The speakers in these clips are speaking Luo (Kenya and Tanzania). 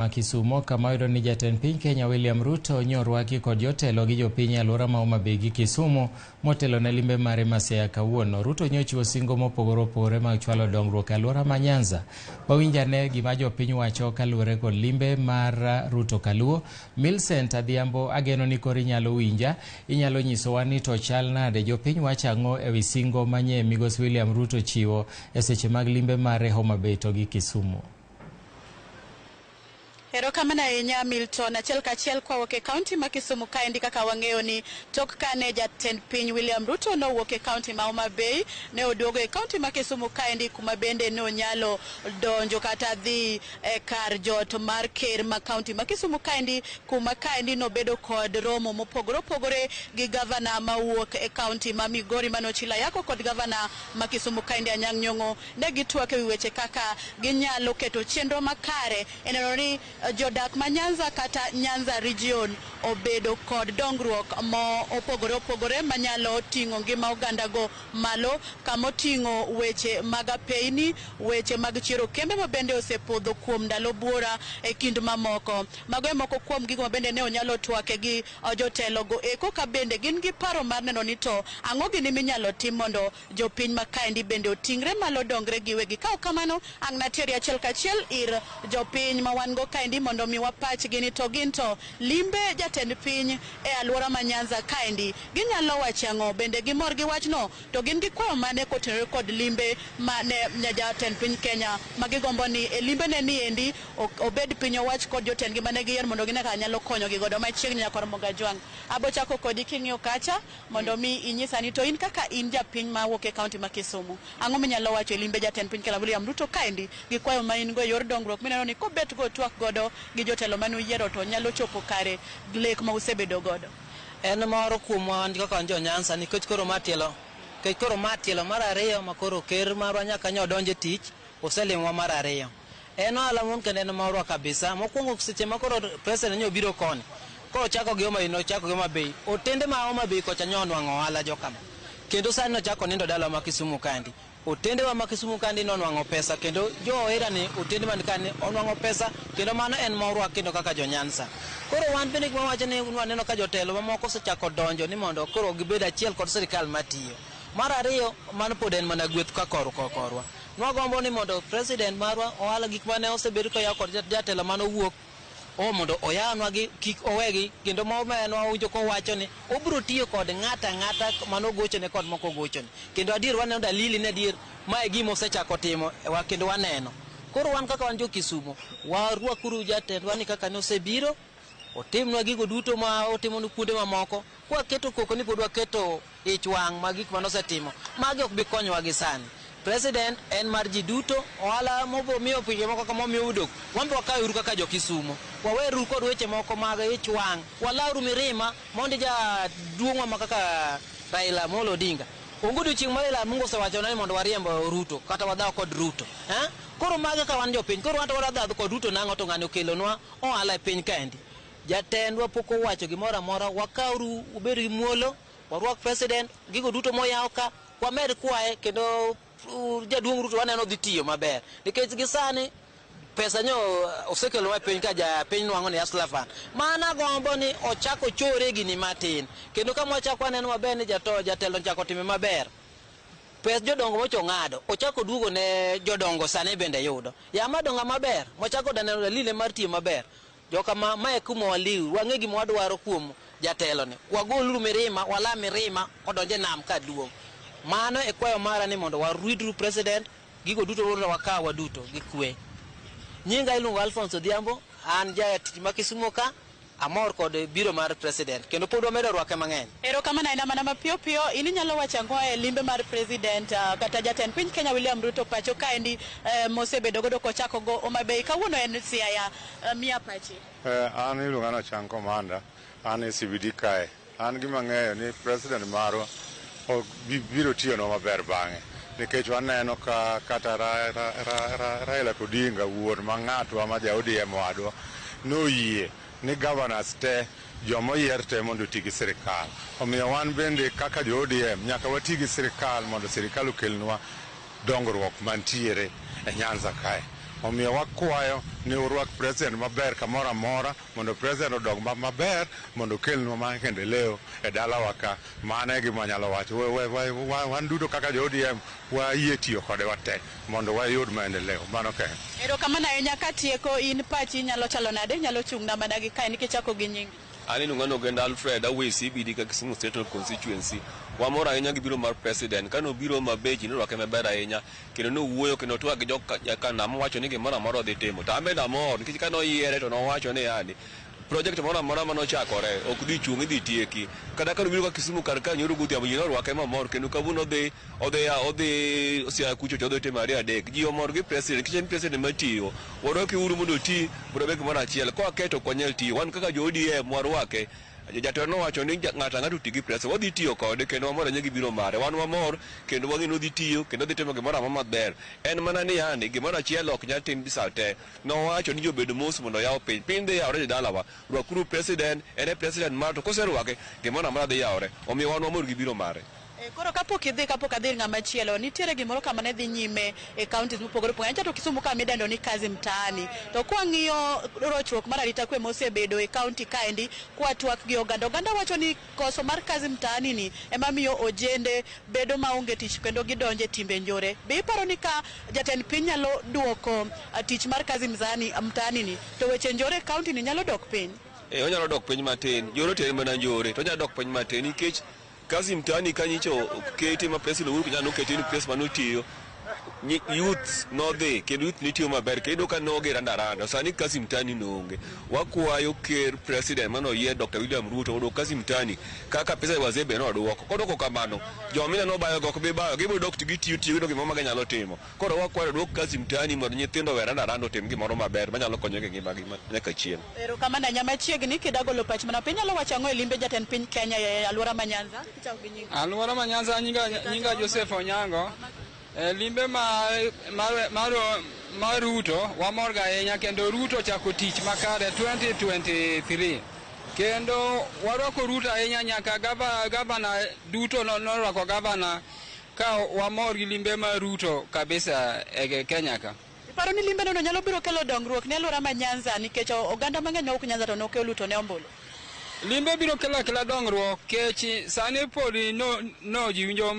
Ma Kisumo kama oyudo ni jatend piny Kenya William Ruto nyorwaki kod jotelo gi jopiny e alwora ma Homa Bay gi Kisumu motelo ne limbe mare ma Siaya kawuono. Ruto nyochiwo singo mopogore opogore mag chwalo dongruok e alwora ma Nyanza. Wawinj ane gima jopiny wacho kaluwore kod limbe mar Ruto Kaluo. Millicent Adhiambo, ageno ni koro inyalo winja. Inyalo nyisowa ni to chal nade, jopiny wacho ang'o ewi singo manye migosi William Ruto chiwo e seche mag limbe mare Homa Bay to gi Kisumu. Erokamano ahinya Milton. Achiel kachiel kwawuok e kaunti ma Kisumu kaendi kaka wang'eyo ni tok kane jatend piny William Ruto nowuok e kaunti ma Homa Bay ne oduogo e kaunti ma Kisumu kaendi kuma bende ne onyalo donjo kata dhi e kar jot mar ker ma kaunti ma Kisumu kaendi kuma kaendi nobedo kod romo mopogore opogore gi gavana mawuok e kaunti ma Migori mane Ochilo Ayako kod gavana ma Kisumu kaendi Anyang' Nyong'o. Ne gitwak ewi weche kaka ginyalo keto chenro makare e neno ni jodak ma Nyanza kata Nyanza region obedo kod dongruok mo opogore opogore manyalo ting'o ngima ogandago malo, kamoting'o weche mag apeyni, weche mag chiero kembe ma bende osepodho kuom ndalo buora e kind mamoko. Mago e moko kuom gigo ma bende ne onyalo twake gi jotelo go eko ka bende gin gi paro mar neno ni to ang'o gini minyalo tim mondo jopiny ma kaendi bende oting're malo dongre giwegi. Ka ok kamano, ang' nateri achiel kachiel ir jopiny ma wan go kaendi mondo mi wapachgi ni to gin to limbe jatend piny e alwora ma Nyanza kaendi ginyalo wacho ang'o, bende gimor gi wachno, to gin gi kwayo mane kotenore kod limbe ma ne jatend piny Kenya ma gigombo ni e limbe ne ni endi obed piny owach kod jotendgi mane giyiero mondo gine kaka nyalo konyogi godo machiegni. Nyakwar Mogajwang', abo chako kodi king'iyo kacha mondo mi inyisa ni to in kaka in japiny mawuok e kaunti ma Kisumu, ang'o minyalo wacho e limbe jatend piny Kenya William Ruto kaendi gi kwayo ma in go e yor dongruok mineno ni kobet go twak godo gi jotelo mane uyiero to nyalo chopo kare lek ma usebedo godo? En moro kuomwa wan kaka wan jo Nyanza nikech koro ma tielo, nikech koro ma tielo mar ariyo ma koro ker marwa nyaka nyo donj e tich oselimowa mar ariyo. En ohala mon kendo en morwa kabisa. Mokwongo seche ma koro president nyo obiro koni, koro ochako gi Homa Bay, nochako gi Homa Bay. Otende ma Homa Bay kocha nyo onwang'o ohala jokama. Kendo sani nochako nindo dalawa ma Kisumu kandi. Otende wa ma Kisumu kandi nonwang'o pesa kendo jo Ohera ni otende man kani onwang'o pesa kendo mano en morwa kendo kaka jo Nyanza. Koro wan bende gima wawacho ni waneno ka jotelo mamoko osechako donjo ni mondo koro gibed achiel kod sirikal matiyo. Mar ariyo, mano pod en mana gweth ka korwa. Nwagombo ni mondo president marwa ohala gik mane osebed koyawo kod jatelo mane owuok o mondo oyawnwa gi kik owegi kendo momenwa owinjo kowacho ni obiro tiyo kod ng'ata ang'ata mane ogochone kod mok ogochone. Kendo adier waneno dalili ni adier ma e gima osechako timo wa kendo waneno. Koro wan kaka wan jo Kisumo, warwakuru jatendwa ni kaka nosebiro, otimnwa gigo duto ma otimo kuonde mamoko. Kwaketo koko ni pod waketo ich wang' ma gik mane osetimo, magi ok bi konyowa gi sani. President en mar ji duto, ohala momiyo pinje moko kama omiyo udok, wan be wakaweuru kaka jo Kisumo. Waweuru kod weche moko mag ich wang', walawuru mirima mondi jaduong'wa ma kaka Raila Amolo Odinga. Onge odiochieng' ma Raila Amolo osewachona ni mondo wariemb Ruto kata wadhaw kod Ruto. Koro magi ka wan jopiny, koro wan to wadwa dhaw kod Ruto nang'o to ng'ani okelonwa ohala e piny kaendi. Jatendwa pok owacho gimoro amora, wakawuru ubed gi muolo, warwak president, gigo duto moyaw ka, wamed kwaye kendo jaduong' Ruto waneno dhi tiyo maber. Nikech gi sani pesa nyo osekelonwa e piny ka japiny nwang'o ni Hustler Fund. Mano agombo ni ochak ochore gini matin. Kendo kama wachak waneno maber ni jatelo ochako time maber. Pes jodongo mocho ng'ado, ochako oduogo ne jodongo sani bende yudo. Ya madonga maber, mochako neno dalili mar tiyo maber. Joka ma mae kuma waliw, wang'e gima wadwaro kuom jatelo ni. Wagoluru mirima, wala mirima, odonje nam ka duong'. Mano e kwayo mara ni mondo waridru president, gigo duto mondo wakaw waduto gi kwe. Nyinga iluongo Alphonse Odhiambo, an jatich ma Kisumo ka, amor kod biro mar president kendo pod wamedo rwake mang'eny. Erokamano ahinya mana mapiyo piyo, in inyalo wacho ang'o e limbe mar president kata jatend piny Kenya William Ruto pacho kaendi mosebedo godo kochako go Homa Bay kawuono en Siaya, miya pachi. An iluonga ni Ochang Commander, an e CBD kae. An gima ang'eyo ni president marwa biro tiyonwa maber bang'e. Nikech waneno ka kata Raila Odinga wuon ma ng'atwa ma ja ODM wadwa noyie ni governors te joma oyier te mondo oti gi sirikal. Omiyo wan bende kaka jo ODM nyaka wati gi sirikal mondo sirikal okelnwa dongruok mantiere e Nyanza kae. Omiyo wakwayo ni urwak president maber kamoro amora mondo president odong maber mondo okelnwa maendeleo e dalawa ka. Mano e gima anyalo wacho. Wan duto kaka jo ODM wayie tiyo kode wate mondo wayud maendeleo. Mano kende. Erokamano ahinya. Katieko, in pachi nyalo chalo nade? Nyalo chung' na mana gi kae nikech chako gi nyingi. An iluonga ni Ogenda Alfred, awuoyo e CBD ka Kisumu Central Constituency. Wamor ahinya gi biro mar president. Kane obiro Homa Bay ji norwake maber ahinya kendo nowuoyo kendo otwak gi jokanam mowacho ni gimoro amora odhi timo. To an bende amor nikech kane oyiere to nowacho ni yani project moro amora manochakore ok dhi chung' idhi tieki. Kata kane obiro ka Kisumu kar ka nyoro godhiambo ji norwake mamor kendo kawuono odhi Siaya kucho to odhi timo ariyo adek. Ji omor gi president nikech en president matiyo. Warwake uru mondo oti mondo wabed gimoro achiel. Ka waketo ok wanyal tiyo. Wan kaka jo ODM warwake. Jatelo nowacho ni ng'ato ang'ato oti gi president. Wadhi tiyo kode kendo wamor ahinya gi biro mare. Wan wamor kendo wang'e ni odhi tiyo kendo odhi timo gimoro amora maber. En mana ni yani gimoro achiel ok nyal tim sa te. Nowacho ni ji obed mos mondo oyaw piny. Piny dhi yawore jodalawa. Rwakuru president, en e president mar to koserwake gimoro amora dhi yawore. Omiyo wan wamor gi biro mare. Koro kapok idhi, kapok adhi ir ng'ama chielo, nitiere gimoro kama ne dhi nyime e counties mopogore opogore. Nyocha to Kisumu ka midendo ni kazi mtaani. To kwang'iyo rochruok mar arita kwe mosebedo e county kaendi, kwatwak gi oganda, oganda wacho ni koso mar kazi mtaani ni ema miyo ojende bedo maonge tich kendo gidonje timbe njore. Be iparo ni ka jatend piny nyalo duoko tich mar kazi mtaani ni to weche njore e county ni nyalo dok piny? E, onyalo dok piny matin. Njore to en mana njore, to onyalo dok piny matin nikech kazi mtaani kanyicho oketi ma President Uhuru Kenyatta nokete ni place manotiyo youth nodhi kendo youth nitiyo maber kendo ka noge randa randa sani kazi mtaani noonge. Wakwayo ker president manoyier Dr. William Ruto mondo kazi mtaani kaka pesa wazee be nodwoko. Kodwoko kamano joma nobayo go ok bi bayo gibiro dok to gitiyo tiyo giyudo gimoro ma ginyalo timo. Koro wakwayo odwok kazi mtaani mondo nyithindo owe randa randa otim gimoro maber manyalo konyogi e ngimagi nyaka chieng'. Erokamano ahinya. Machiegni kida golo pach mana piny, nyalo wacho ang'o e limbe jatend piny Kenya e alwora ma Nyanza? Kichako gi nyingi. Alwora ma Nyanza, nyinga Joseph Onyango. E, limbe mar Ruto wamor ga ahinya kendo Ruto ochako tich makare 2023 kendo warwako Ruto ahinya nyaka gavana duto norwako gavana ka wamor gi limbe mar Ruto kabisa e Kenya ka. Iparo ni limbe nono nyalo biro kelo dongruok ne alwora ma Nyanza nikech oganda mang'eny mawuok Nyanza to noke oluto ne ombulu? Limbe biro kelo akela dongruok kech sani pod no ji winjo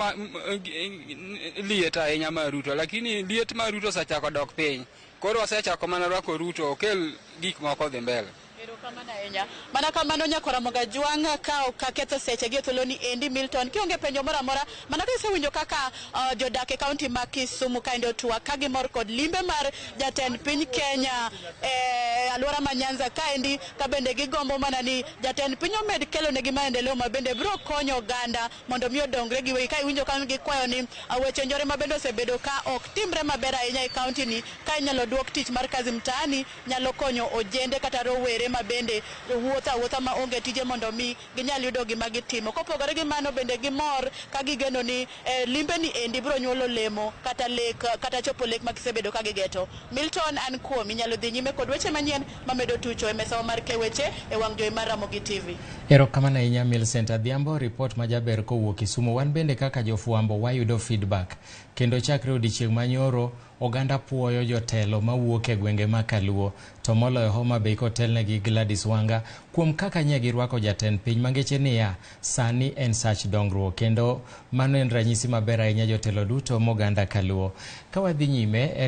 liet ahinya mar Ruto, lakini liet mar Ruto osechako dok piny. Koro wasechako mana rwako Ruto okel gik moko dhi mbele. Erokamano ahinya. Mana kamano nyakwara Mogajwang' ka ok aketho seche gi e thuoloni endi Milton, kionge penjo moro amora mana ka isewinjo kaka jodak e kaunti ma Kisumu kaendi otwak ka gimor kod limbe mar jatend piny Kenya e alwora ma Nyanza kaendi, ka bende gigombo mana ni jatend piny omed kelo negi maendeleo ma bende biro konyo oganda mondo mi odongre giwegi. Ka iwinjo ka gikwayo ni weche njore ma bende osebedo ka ok timre maber ahinya e kaunti ni, ka inyalo duok tich mar kazi mtaani nyalo konyo ojende kata rowere ma bende wuotho awuotha ma onge tije mondo mi ginyal yudo gima gitimo. Kopogore gi mano bende gimor ka gigeno ni limbe ni endi biro nyuolo lemo kata lek kata chopo lek ma gisebedo ka gigeto. Milton, an kuom inyalo dhi nyime kod weche manyien mamedo tucho e mesawa mar keweche e wang' jowi mar Ramogi TV. Erokamano ahinya Millicent Adhiambo, ripot majaber kowuok Kisumu. Wan bende kaka jofwambo wayudo feedback kendo chakre odiechieng' manyoro oganda puoyo jotelo mawuok e gwenge ma Kaluo to moloyo Homa Bay kotelnegi Gladys Wanga kuom kaka nye girwako jatend piny mangeche niya sani en sach dongruok kendo mano en ranyisi maber ahinya jotelo duto moganda Kaluo. Ka wadhi nyime en ni